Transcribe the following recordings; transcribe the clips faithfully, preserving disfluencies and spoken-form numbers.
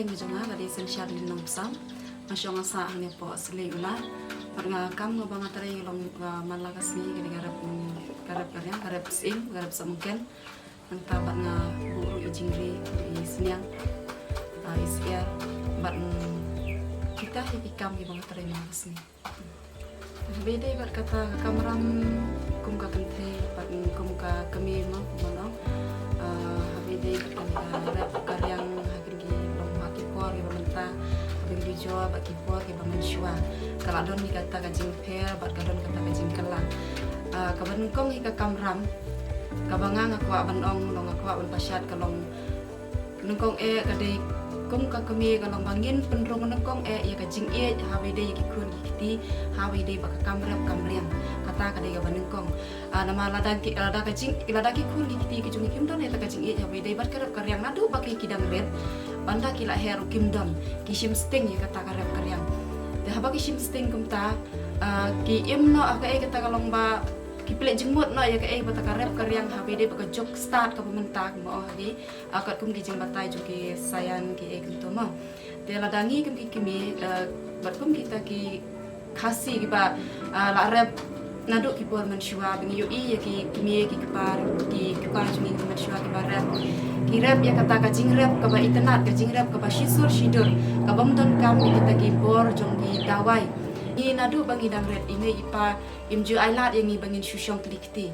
Ka jong nga ka dei Synshar Lyngdoh Nongpsang. Nga shong nga sah hangne hapoh Sleiula. Bad nga kam nga ba nga trei long, uh, man la ka sngi ka dei ka rep, mm, ka rep ka riang, ka rep syiem, ka rep samken. Nangta bad nga buh ruh i jingri, i sniang, uh, i syiar. Bad, mm, kita hi ki kam kiba nga trei man la ka sngi. Haba ïadei bad kata ka kamram kum ka kynthei bad kum ka kmie mo, kumno, ah, haba ïadei bad ka rep ka riang ha kine ki long ha ki por kiba mynta, haba ngi ju jia bad ki por kiba mynshuwa, ka la don hi kata ka jingpher bad ka don kata ka jingkylla. Ah, kaba nyngkong hi ka kamram kaba nga nga kwah ban ong, long nga kwah ban pashat ka long nyngkong eh ka dei kum ka kmie ka long ba ngin pynrung nyngkong eh ïa ka jingïeit haba ïadei ïa ki khun ki kti, haba ïadei bad ka kam rep kam riang. Kata ka dei kaba nyngkong. Ah, namar lada ki, lada ka jing, lada ki khun ki kti ki jong ngi kim don ïa ka jingïeit haba ïadei bad ka rep ka riang naduh ba ki ki dang rit, ban da ki la her ruh kim don, ki shim sting ïa kata ka rep ka riang. Te haba ki shim sting kumta, ah, ki im noh ïa kaei kata ka long ba ki pynleit jingmut noh ïa kaei ba kata ka rep ka riang haba ïadei bad ka juk stad kaba mynta kumba ong ha ki, ah, katkum ki jingbatai jong ki saian ki ei kumto mo. Te lada ngi kum ki kmie, eh, bad kum kita ki Khasi kiba, ah, la rep naduh ki por mynshuwa, ba ngi ïohi ïa ki kmie ki kpa, ki kpa jong ngi ki mynshuwa kiba rep. Ki rep ïa kata ka jingrep kaba itynnad, ka jingrep kaba shisur shidur, kabym donkam ïa kita ki bor jong ki dawai. Ngi naduh ba ngi dang rit, i mei i pa im ju ai lad ïa ngi ba ngin shu shong kli kti.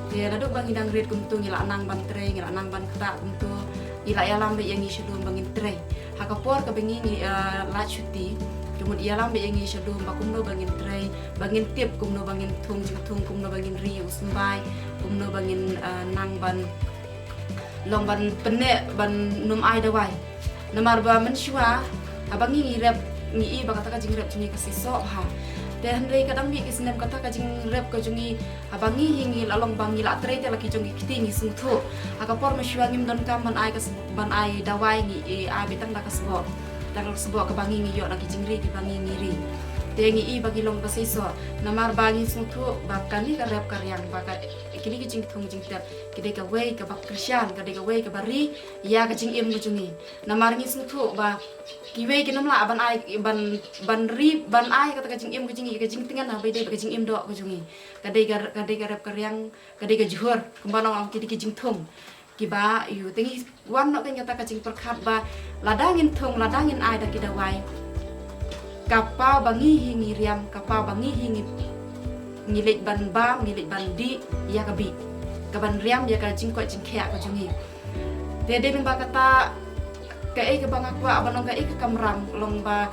Te naduh ba ngi dang rit kumto ngi la nang ban trei, ngi la nang ban ktah kumto, i la ïalam beit ïa ngi shaduh ba ngin trei. Ha ka por kaba ngi, ngi, eh, lait shuti, ka mut ïalam beit ïa ngi shaduh ba kumno ba ngin trei, ba ngin tip kumno ba ngin thung jingthung, kumno ba ngin ri u symbai, kumno ba ngin, eh, nang ban long ban pynneh ban nym ai dawai. Namar ba mynshuwa haba ngi ngi rep ngi i ba kata ka jingrep jong ngi ka seisoh bha. Te hynrei ka dang mih ki snem kata ka jingrep ka jong ngi, haba ngi hi ngi la long ba ngi la trei te la ki jong ki kti ngi sngewthuh. Ha ka por mynshuwa ngim donkam ban ai ka sboh, ban ai dawai, ngi i ai beit tang da ka sboh. Tang da ka sboh kaba ngi ngi ïoh na ki jingri kiba ngi ngi ri. Te ngi i ba ki long ka seisoh. Namar ba ngi sngewthuh ba kane ka rep ka riang ba ka, kine ki jingthung jingtep ki dei kawei kaba kyrshan, ka dei kawei kaba ri ïa ka jingim ka jong ngi. Namar ngi sngewthuh ba kiwei kin ym lah ban ai, ban, ban ri, ban ai kata ka jingim ka jong ngi, ka jingtngen haba ïadei bad ka jingim doh ka jong ngi. Ka dei ka, ka dei ka rep ka riang, ka dei ka jhur, kumba ngi ong ki dei ki jingthung. Kiba ïoh te ngi wan noh kein kata ka jingpyrkhat ba lada ngin thung, lada ngin ai da ki dawai, ka paw ba ngi hi ngi riam, ka paw ba ngi hi ngi, ngi leit ban bam, ngi leit ban dih ïa ka bih, ka ban riam ïa ka jingkoit jingkhiah ka jong ngi. Te dei lyngba kata kaei kaba nga kwah ban ong, kaei ka kamram long ba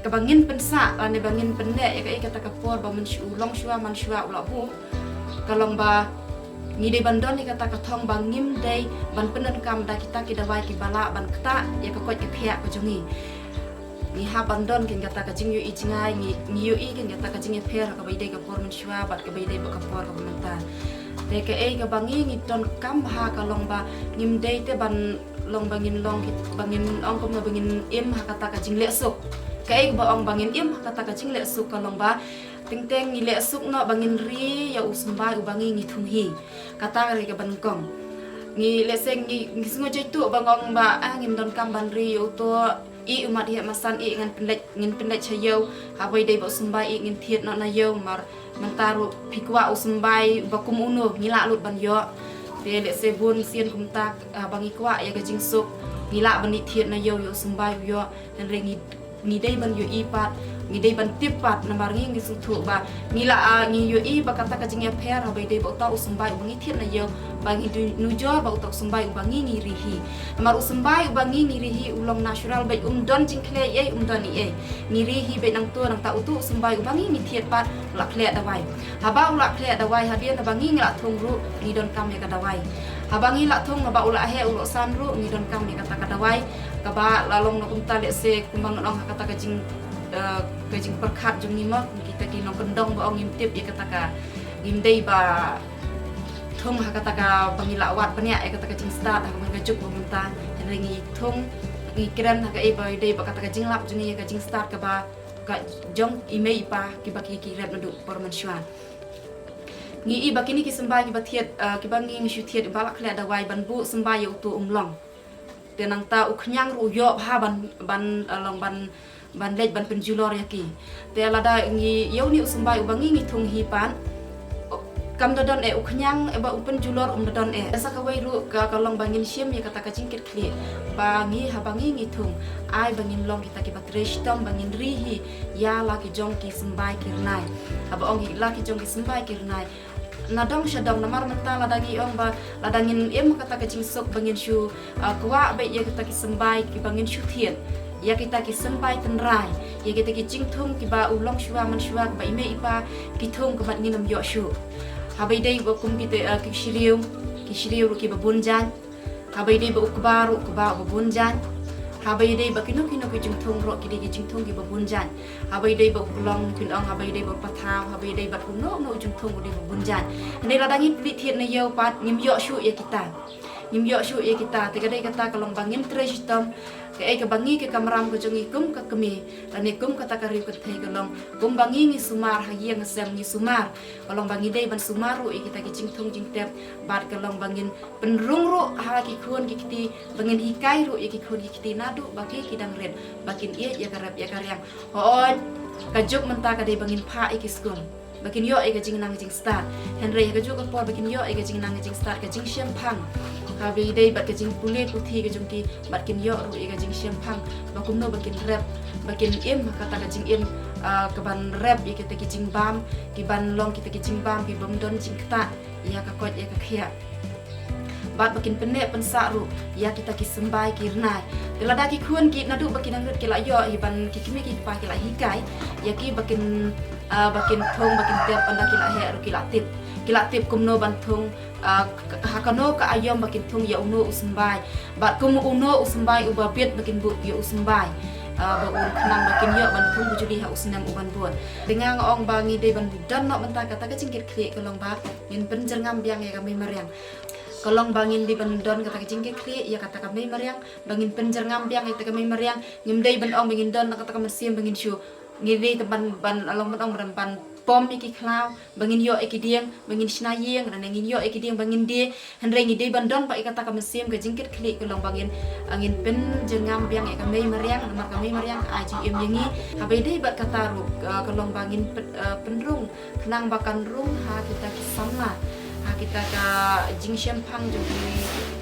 kaba ngin pynsah lane ba ngin pynneh ïa kaei kata ka por ba mynshuwa, u longshuwa manshuwa u la buh, ka long ba ngi dei ban don ïa kata ka thong ba ngim dei ban pyndonkam da kita ki dawai kiba lah ban ktah ïa ka koit ka khiah ka jong ngi. Ngi hap ban don kein kata ka jingïohi jngai, ngi, ngi ïohi kein kata ka jingïapher kaba ïadei ka por mynshuwa bad kaba ïadei bad ka por kaba mynta. Te kaei kaba ngi ngi donkam bha ka long ba ngim dei te ban long ba ngin long ki, ba ngin ong kumno ba ngin im ha kata ka jingleh suk. Kaei kaba ong ba ngin im ha kata ka jingleh suk ka long ba teng teng ngi leh suk noh ba ngin ri ïa u symbai uba ngi ngi thung hi. Kata ka dei kaba nyngkong. Ngi lehse ngi, ngi sngew jaituh ba ngong ba, ah, ngim donkam ban ri ïa uto, i u mat heh masan i ngan pynleit, ngin pynleit sha ïew, haba ïadei bad u symbai i ngin thied noh na ïew, mar mynta ruh phi kwah u symbai uba kum uno ngi lah lut ban ïoh. Te lehse bun sien kumta, ah, ba ngi kwah ïa ka jingsuk ngi lah ban ïa thied na ïew ïa u symbai u ïoh, hynrei ngi, ngi dei ban ïohi pat, ngi dei ban tip pat, namar ngi ngi sngewthuh ba ngi lah, ah, ngi ïohi ba kata ka jingïapher haba ïadei bad uta u symbai uba ngi thied na ïew, ba ngi du-, nujor ba uta u symbai uba ngi ngi ri hi. Namar u symbai uba ngi ngi ri hi u long natural beit, um don jingkhleh ei, um don ei ei. Ngi ri hi beit nangto nangta utu u symbai uba ngi ngi thied pat u la khleh dawai. Haba u la khleh dawai hadien haba ngi ngi la thung ruh ngi donkam ïa ka dawai. Haba ngi la thung haba u la heh u la san ruh ngi donkam ïa kata ka dawai. Kaba la long na kumta lehse kumba ngan ong ha kata ka jing, eh, ka jingpyrkhat jong ngi mo, kita ki nongkyndong ba ong ngim tip ïa kata ka, ngim dei ba thung ha kata ka ba ngi la wad bniah ïa kata ka jingstad ha ka juk ba mynta. Hynrei ngi thung, ngi kren ha kaei ba ïadei bad kata ka jinglap jong ngi ïa ka jingstad kaba ka jong i mei i pa kiba ki, ki rep naduh por mynshuwa. Ngi i ba kine ki symbai kiba thied, eh, kiba ngi ngi shu thied ba la khleh dawai ban buh symbai ïa utu um long. Te nangta u khñiang ruh u ïoh bha ban, ban, eh, long ban, ban leit ban pynjulor ïa ki. Te lada ngi ïoh ni u symbai uba ngi ngi thung hi pat, kam da don eh u khñiang, eh, ba u pynjulor um da don eh. Sa kawei ruh ka, ka long ba ngin shim ïa kata ka jingkitkhlieh ba ngi, haba ngi ngi thung, ai ba ngin long kita kiba trei shitom, ba ngin ri hi ïa la ki jong ki symbai ki rnai. Haba ong ïa la ki jong ki symbai ki rnai, na dong sha dong, namar mynta lada ngi ong ba, lada ngin im kata ka jingsuk ba ngin shu, ah, kwah beit ïa kita ki symbai kiba ngin shu thied, ïa kita ki symbai tynrai, ïa kita ki jingthung kiba u longshuwa manshuwa, kiba i mei i pa ki thung, ka mat ngin ym ïoh shuh. Haba i dei ba kum kita, ah, ki shriew, ki shriew ruh kiba bun jait. Haba i dei ba u kba ruh, u kba uba bun jait. Haba i dei ba kino kino ki jingthung ruh, ki dei ki jingthung kiba bun jait. Haba i dei ba u klong, phin ong, haba i dei ba u pathaw, haba i dei ba uno uno u jingthung u dei ba bun jait. Hynrei lada ngi plie thied na ïew pat, ngim ïoh shuh ïa kita. Ngim ïoh shuh ïa kita. Te ka dei kata ka long ba ngin trei shitom, kaei kaba ngi, ka kamram ka jong ngi kum ka kmie, lane kum kata ka riew kynthei, ka long kumba ngi ngi sumar ha ïing ha sem, ngi sumar, ka long ba ngi dei ban sumar ruh ïa kita ki jingthung jingtep, bad ka long ba ngin pynrung ruh ha ki khun ki kti, ba ngin hikai ruh ïa ki khun ki kti naduh ba ki, ki dang rit, ba kin ïeit ïa ka rep ïa ka riang. Hooid, ka juk mynta ka dei ba ngin phah ïa ki skul, ba kin ïoh ïa ka jingnang jingstad. Hynrei ha ka juh ka por ba kin ïoh ïa ka jingnang jingstad, ka jingshemphang, haba i dei bad ka jingpule puthi ka jong ki, bad kin ïoh ruh ïa ka jingshemphang ba kumno ba kin rep, ba kin im ha kata ka jingim, ah, kaban rep ïa kita ki jingbam, kiban long kita ki jingbam kibym don jingktah ïa ka koit ïa ka khiah. Bad ba kin pynneh pynsah ruh ïa kita ki symbai ki rnai. Te lada ki khun ki, naduh ba ki dang rit, ki la ïoh hi ban, ki kmie ki kpa ki la hikai ïa ki ba kin, ah, ba kin thung, ba kin tep, ynda ki la heh ruh ki la tip. Ki la tip kumno ban thung, ah, k-, ha kano ka aïom ba kin thung ïa uno u symbai, bad kum uno u symbai uba bit ba kin buh ïa u symbai, ah, ba un, khnang ba kin ïoh ban thung bujli ha u snem uban bud. Te nga nga ong ba ngi dei ban don noh mynta kata ka jingkitkhlieh, ka long ba ngin pynjyrngam biang ïa ka mei mariang. Ka long ba ngin dei ban don kata ka jingkitkhlieh ïa kata ka mei mariang, ba ngin pynjyrngam biang ïa kata ka mei mariang. Ngim dei ban ong ba ngin don kata ka mynsiem ba ngin shu, ngi dei ban, ban, long ban ong, ban, ban pom ïa ki khlaw, ba ngin ïoh ïa ki dieng ba ngin shna ïing, lane ngin ïoh ïa ki dieng ba ngin die. Hynrei ngi dei ban don pat ïa kata ka mynsiem ka jingkitkhlieh, ka long ba ngin, ah, ngin pynjyrngam biang ïa ka mei mariang, namar ka mei mariang ka ai jingim ïa ngi. Haba i dei bad kata ruh, ah, ka long ba ngin pyn-, ah, pynrung, khnang ba kan rung ha kita ki samla, ha kita ka jingshemphang jong ki,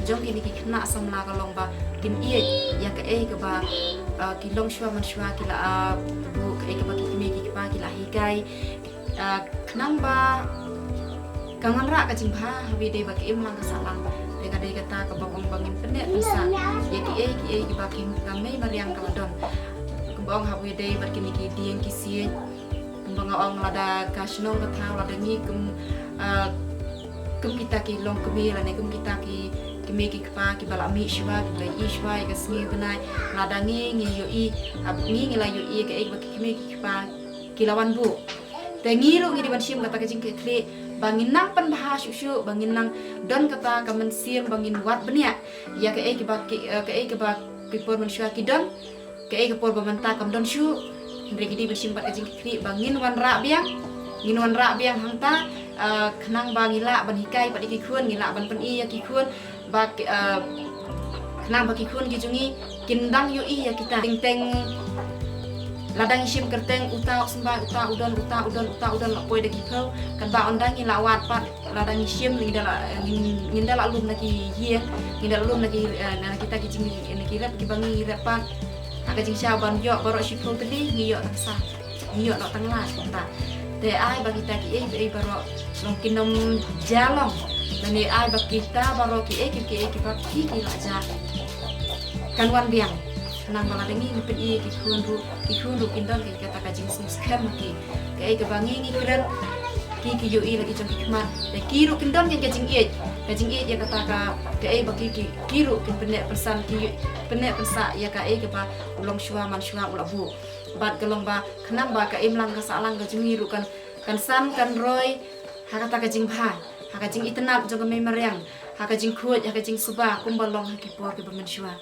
jong kine ki khynnah samla, ka long ba kin ïeit ïa kaei kaba, ah, ki longshuwa manshuwa ki la, ah, buh, kaei kaba ki kmie ki kpa ki la hikai. Ah, khnang ba kan wanrah ka jingbha, haba i dei ba ka imlang ka sahlang. Te ka dei kata kaba ong ba ngin pynneh pynsah ïa kiei kiei kiba ki, ka mei mariang ka la don. Kumba ong, haba i dei bad kine ki dieng ki siej, kumba nga ong, lada ka shnong ka thaw, lada ngi kum, ah, kum kita ki longkmie, lane kum kita ki kmie ki kpa kiba la mih shuwa, kiba la ïohi shuwa ïa ka sngi bnai, lada ngi ngi ïohi, ah, ngi ngi la ïohi kaei ba ki kmie ki kpa ki la wan buh. Te ngi ruh ngi dei ban shim kata ka jingkitkhlieh ba ngin nang pynbha shuh shuh, ba ngin nang don kata ka mynsiem ba ngin wad bniah ïa kaei kaba ki, eh, kaei kaba ki por mynshuwa ki don, kaei ka por ba mynta kam don shuh. Hynrei ngi dei ban shim pat ka jingkitkhlieh ba ngin wanrah biang, ngin wanrah biang hangta, eh, khnang ba ngi lah ban hikai pat ïa ki khun, ngi lah ban pyni ïa ki khun, ba ki, eh, khnang ba ki khun ki jong ngi kin dang ïohi ïa kita. Teng teng lada ngi shim kyrteng uta u symbai, uta u don, uta u don, uta u don, la poi da ki phew. Katba ynda ngi la wad pat, lada ngi shim, ngi da la, ngin, ngin da la lum na ki ïing, ngin da la lum na ki, eh, na kita ki jing, na ki rep kiba ngi rep pat. Ha ka jingshisha ban ïoh baroh shiphew tylli, ngi ïoh tang sa, ngi ïoh noh tang lai kumta. Te ai ba kita kiei kiei baroh long kin ym jia long. Lane ai ba kita baroh kiei kiei kiei kiba ki, ki la jia kan wan biang. Khnang ba lada ngi ngi pyni ïa ki khun ruh, ki khun ruh kin don ïa kata ka jingsngewskhem ha ki. Kaei kaba ngi ngi kren, ki ki ïohi la ki jong ki khmat. Te ki ruh kin don ïa ka jingïeit, ka jingïeit ïa kata ka, kaei ba ki, ki, ki ruh kin pynneh pynsan, ki pynneh pynsah ïa kaei kaba u longshuwa manshuwa u la buh. Bad ka long ba khnang ba ka imlang ka sahlang ka jong ngi ruh kan, kan san kan roi ha kata ka jingbha, ha ka jingitynnad jong ka mei mariang, ha ka jingkhuid, ha ka jingsuba, kumba long ha ki por kiba mynshuwa.